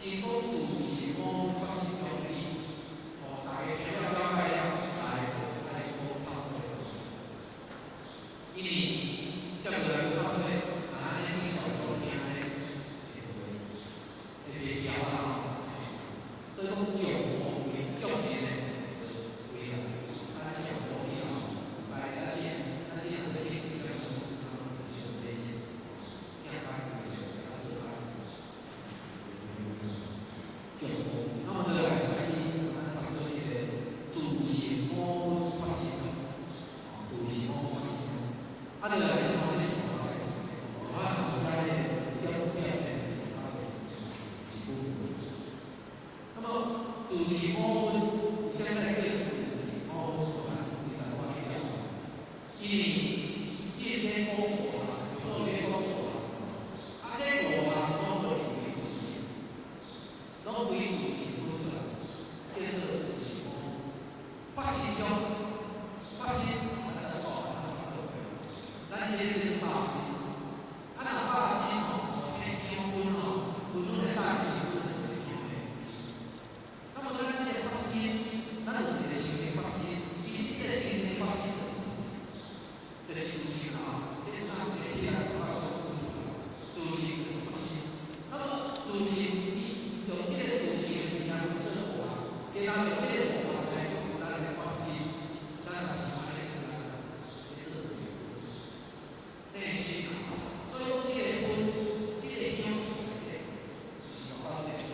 先講自性五蘊發心中的理，哦，大家聽了了解了，來來講懺悔。因為接落來講懺悔，啊，咱頂懸所聽的會袂調啦吼。所以講眾無為眾人呢，為啦，咱上所以吼，來咱這咱這樣咧清晰咁說，就是理解，聽講句的，啊，做法事。眾無，那麼落來開始，咱差不多這個自性五蘊發心咯，哦，自性五蘊發心咯。啊，落來這這是我開始，我有使點點的是我開始，是那麼自性五蘊，現在叫自性五蘊，我來我來講，因為這天講五行，有時候咧講五行，啊，這五行攏無離開自性，攏歸自性本出來，叫做自性五蘊。發心中，發心，咱就講，咱差不多。咱這個是發心，啊，若發心吼，彼香薰吼，分阮的大是分一個香的。那麼咱這個發心，咱有一個清淨發心，其實這個清淨發心就是自性，就是自性啊！這咱一個起來感覺做自性就是發心。那麼自性，伊用這個自性來做五行，然後用這個五行來用咱來發心，咱若是按呢來做內心啊，所以講這個薰，這個香是內底，就是講這個香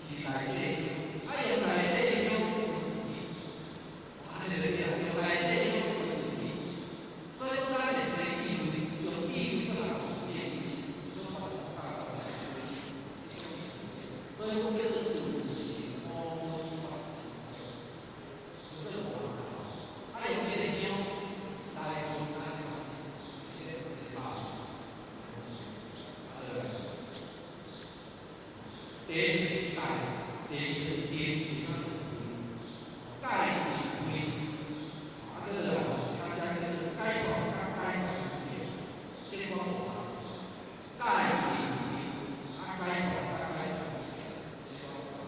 是內底香，啊用內底香薰自己，按呢就對啊，用內底香薰自己，所以講咱會使意會，用意會去學自己的意思，用發大大的意思，這種意思。所以講叫做自性五蘊發心，用這個啊用這個香來薰咱的發心，是咧這個發心。啊對。第一是戒，第二就是定，第三就是慧。戒定慧，啊，這個大家叫做解脫佮解脫之間，這個講無戒定慧，啊解脫佮解脫之間，這個講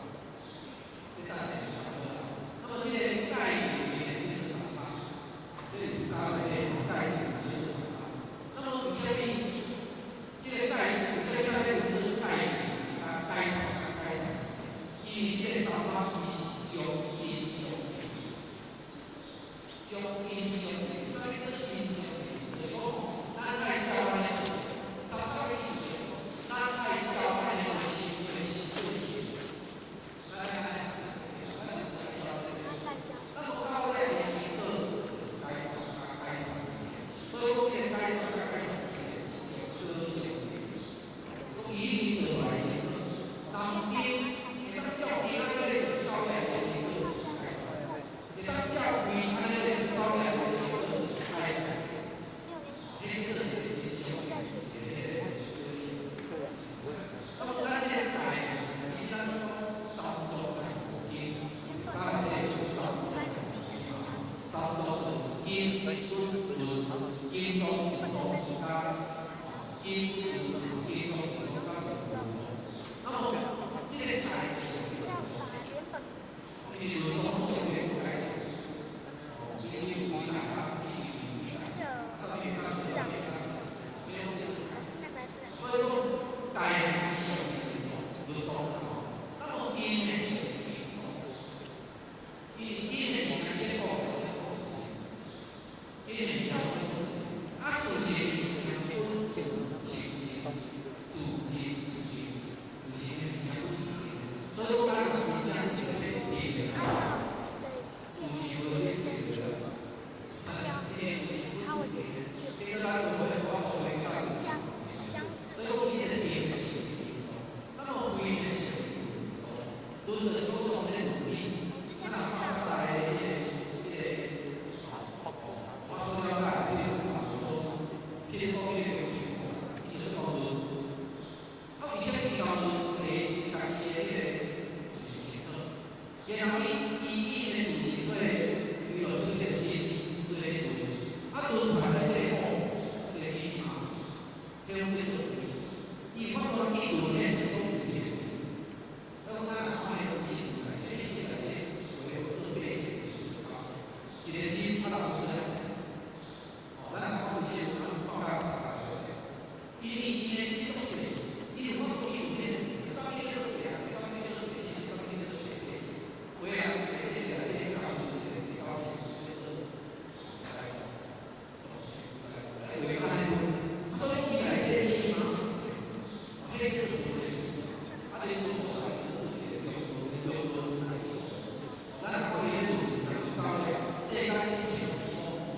這三點差不多啦。那麼這個戒定慧呢，叫做三法，這個儒家內底戒定慧叫做三法。那麼為啥物這個戒，為啥物咱要分做戒定慧佮解脫佮解脫？因為這個三法其實彼叫做無的意思。啊，你做菩薩做一個中論，中論來講，咱若講伊個論，若講到尾，世間一切虛妄。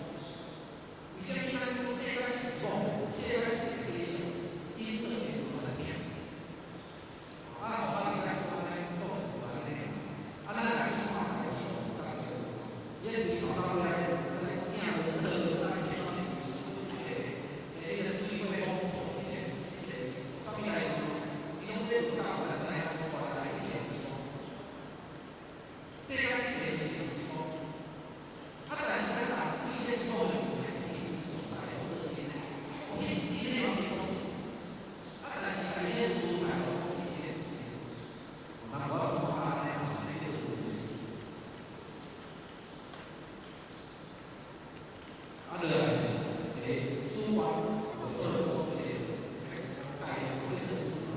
為啥物咱講世間是妄？世間是一個假象，因轉會無來聽。啊，我伫遮是安呢講，有按呢。啊，咱來去看台語就有感覺。伊個對頭到尾咧，會使講正論、倒論啊，一切啥物故事，一切，迄個水火風土，一切一切，啥物來講，伊攏咧有教咱知影講原來一切虛妄。世間一切是虛妄。啊，但是咱人對這虛妄的物件，伊執著大有樂真的，哦，彼是真的嘛是講。啊，但是在彼個舞台，講伊真的是真的。人無法度講按呢吼，彼叫做論的意思。啊，落來，書法就做講開始講概要，這個論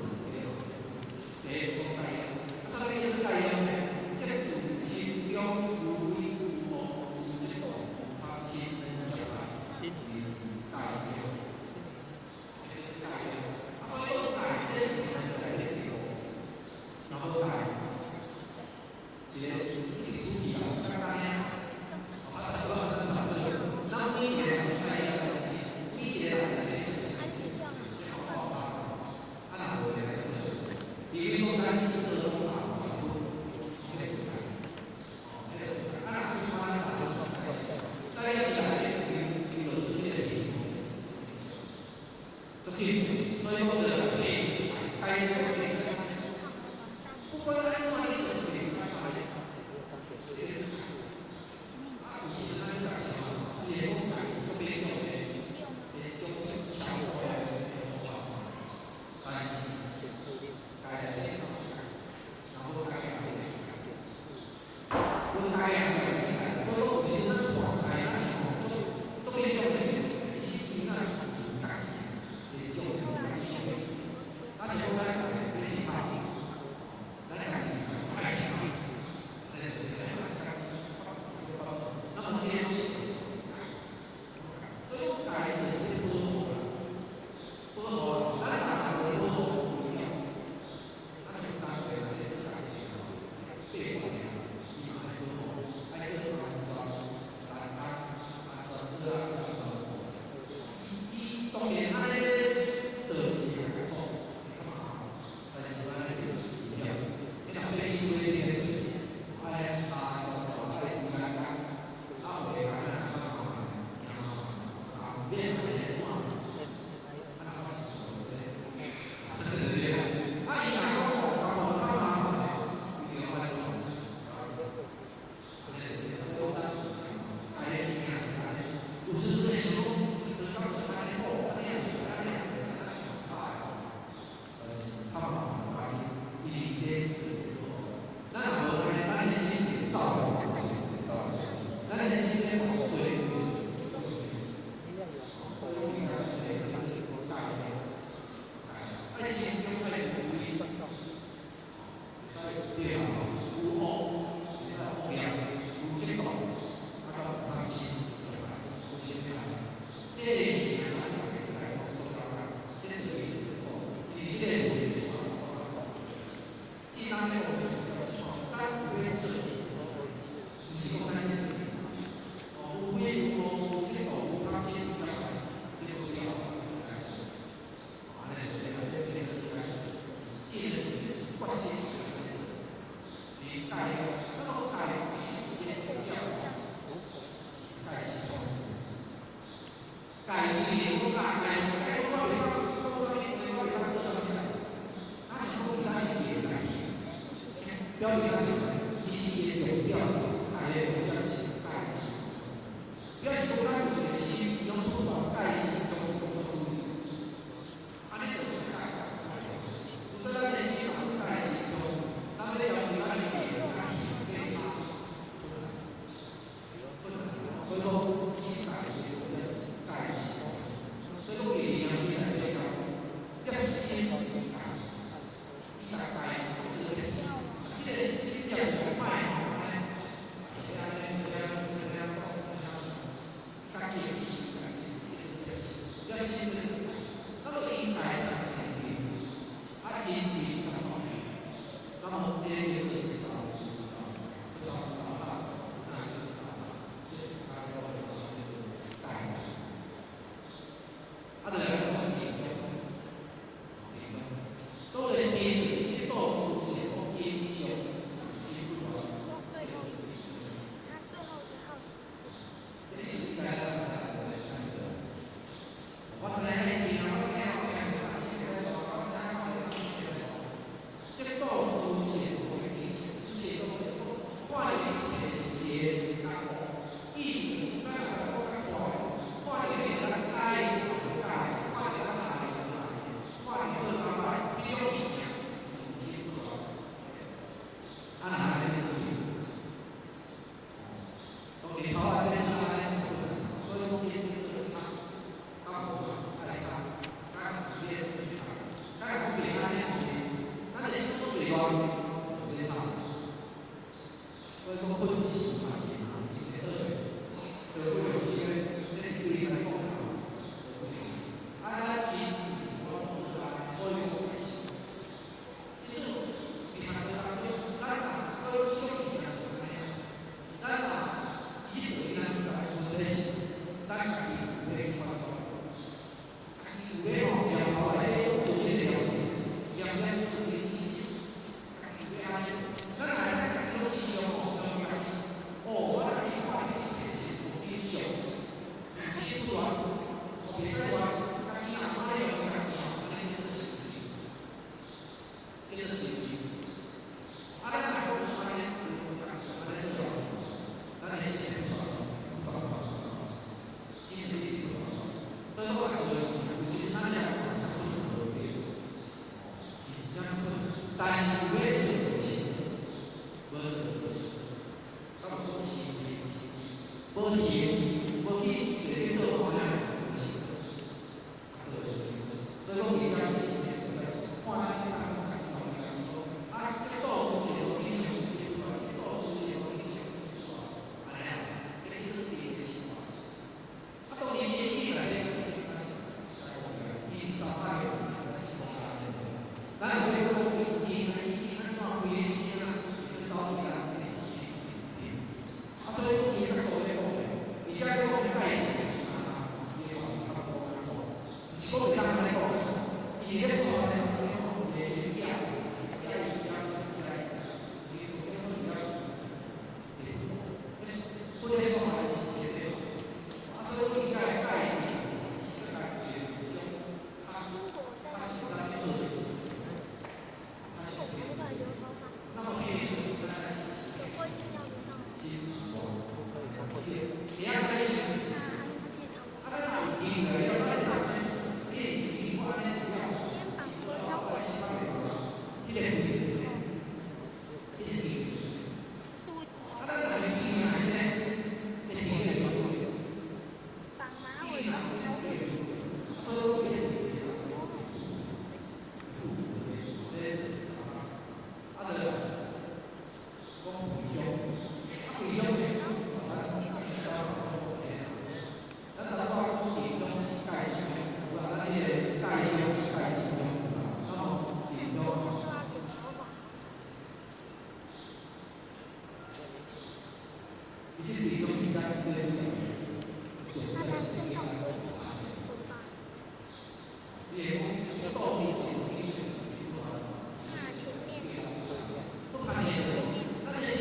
的講概要。啊，啥物叫做概要呢？這自心中無為無惡無嫉妒無貪嗔業愛，名概要。這個是概要。啊，所以講概，這是咱來練的。然後概，一個一個主義啊，是簡單的。啊，大家咱差不多。咱每一個人概要東西，每一個人內底就是好好啊，若無就來做。比如講，咱四個方法，迄個就哦，彼個啊，若去看咱大家攏是概要，概要伊內底伊就做這個題目，足清楚。所以講，這個概要做會使，不管按怎，你就是會使改。這個是啊，有時咱就想，雖然講改是變動的，的種效果的方法，但是改來變然後改來變，無改啊變，所以講有時咱看改，咱是吼足足變動的，其實伊那是自覺性的這種改善的。咱是講咱家己欲是歹，咱家己是歹是歹，咱就是那麼這攏是改，所以講改就是保護啦，保護啦，咱逐個保護有了，咱是單位來自家己的八卦的，伊嘛來保護，愛做安全、安安安全做啊，安全。伊伊當然按呢做是較好，較麻煩，但是按呢就是危險。你若欲去做這個事，愛安全愛規工工，啊有的人啊較麻煩，啊免來怎？啊，我是說這，對啊，啊伊若講哦，較較麻煩的，一定要按怎？所以講，咱家的物件是按呢，有時陣是講，就感覺按呢好，按呢會使，按呢會使，咱是較早的，但是較麻煩關係，因為這就是好。咱若無按呢，咱的心情走來就是走來，咱的心咧做就是做。所以講，這個就是改的，改，愛心中愛無為，會使對啊，無惡，會使無念，無嫉妒，啊，佮無貪嗔，對吧？無心愛，這個物件咱逐家來講做了解，這個就是講，伊這個問題我講，既然咧，我就咱有咧做，毋是講咱這個，哦，無為無惡無嫉妒無貪嗔無愛，這個了就開始，按呢就對了，這個就開始，這個就是決心來做，你改哦，那麼改是一個重要，改是改雖然講啊，改改講我袂當講啥物話，我袂當做啥物代誌，啊是講咱會來去，表明咱是伊是伊的重點，改的重點是改心，表示講咱有一個心，攏不斷改心中工作處理，按呢就是改。如果咱的心若有改心中，咱欲要求咱的言來去變化，不能，所以講，伊是改的重點是改心，所以講第二樣物來講，結心改，伊若改，就結心，這個心念就歹吼，按呢，是按呢，這樣這樣講，這樣想，家己的意思，家己的意思，這個結心。叫做心。啊，咱若講按呢，按呢做，咱的心大，心是大，所以我講有時咱來看是出無對，是這樣出，但是有咧做是，無做就是，我講心無行，無去實際做好像是，所以講伊才是看咱去人家己講，啊，這道主是影響這這道主是影響這按呢啊，這個叫做定生活。啊，當然年紀來咧，伊三百個，咱會講伊伊安怎規個伊啊，伊走伊啊，啊，所以講伊較多咧講的，而且講概念啥，伊會較多較多，是講會當按呢講，伊咧說咧，伊講伊的囝，囝伊囝伊伊伊不咧說是這個，啊，所以伊才會概念是較較是咱咧學。那麼是，你要開始，啊，咱若有機會，要咱你你我按呢主要，我是彼個彼個啊，咱若是機會呢，彼個綁馬尾超過就是。所以啊，就講回鄉，啊回鄉咧，咱咱頭拄仔講地方是介紹，有啊，咱迄個概念是介紹，然後地方。對啊，剪頭髮。其實地方比較最主要。那男生要規定頭髮。那前面。前面。現在綁超過。他是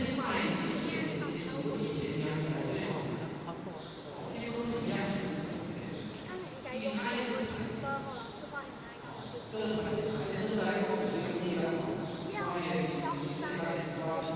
應該用無老師畫很難搞定。要要扎。哦。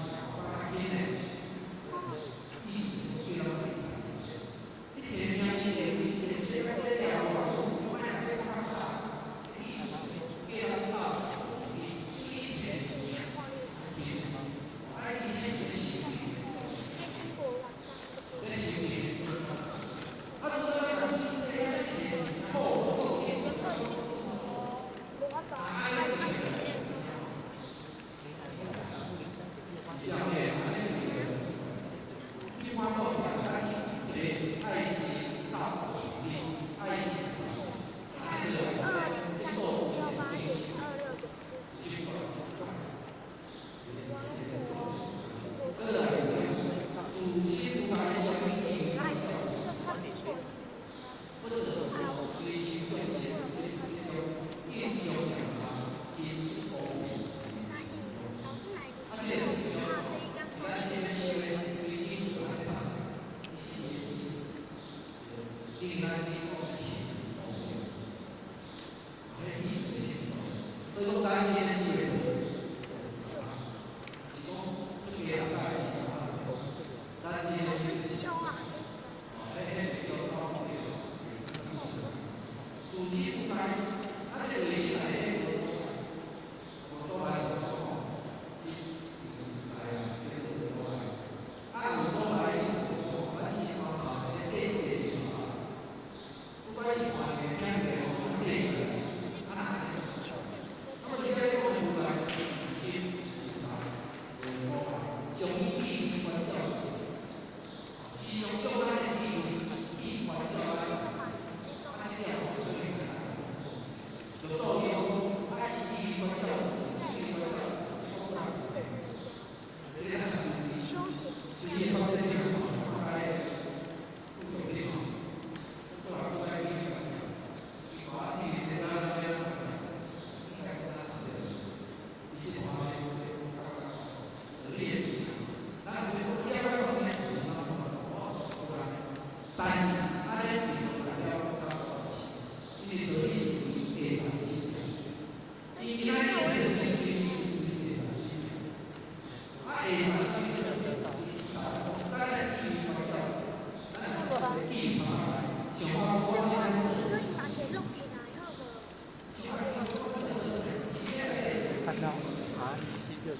這錄。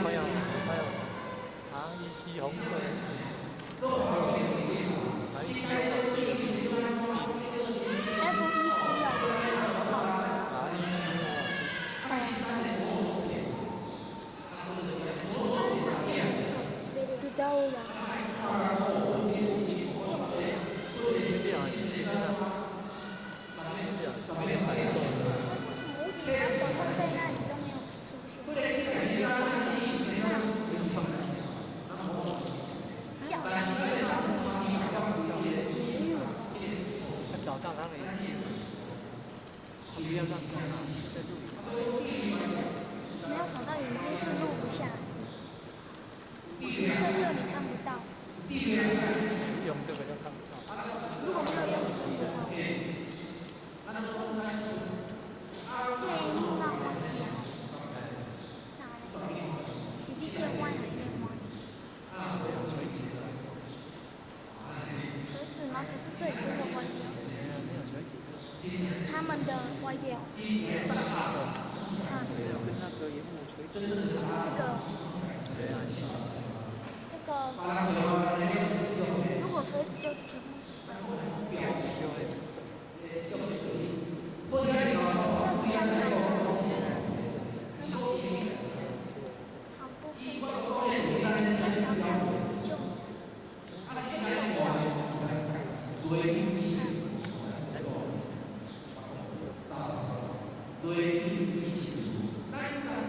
快要快要，REC 紅色，REC FEC 哦，好。 REC 知道了。這樣是那個，這樣是閃爍的。為什麼我小放在那裡都沒有出現？小。他找到他的眼睛，他不要讓看啊，在錄影。沒有找到眼睛是錄不下來，在這裡看不到。用這個就看不到。如果沒有用這個的話，這個幕鬧壞掉。哪裡？是你先換還是換？錘子嗎？可是這裡真的壞掉。他們的壞掉。看。跟那個螢幕垂直。這個。這個。如果垂直就是全部。垂直就會整。這是三台好部分的，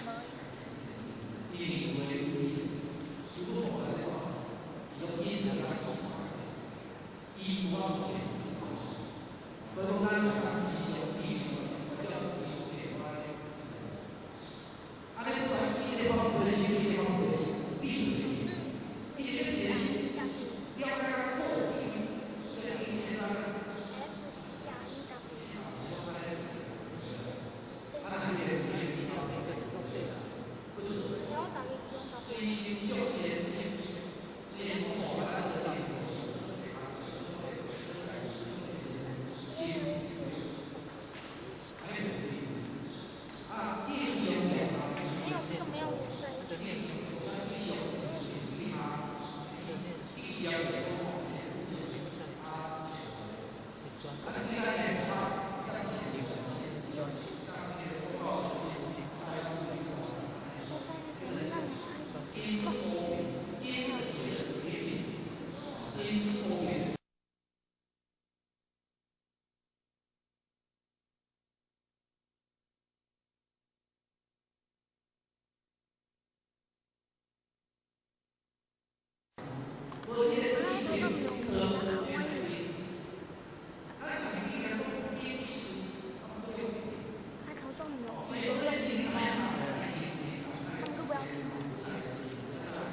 像這樣子就就掉。用電腦做。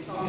到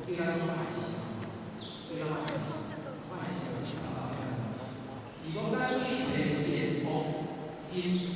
叫咱講愛心，叫咱愛心，愛心。是講咱一切善惡心。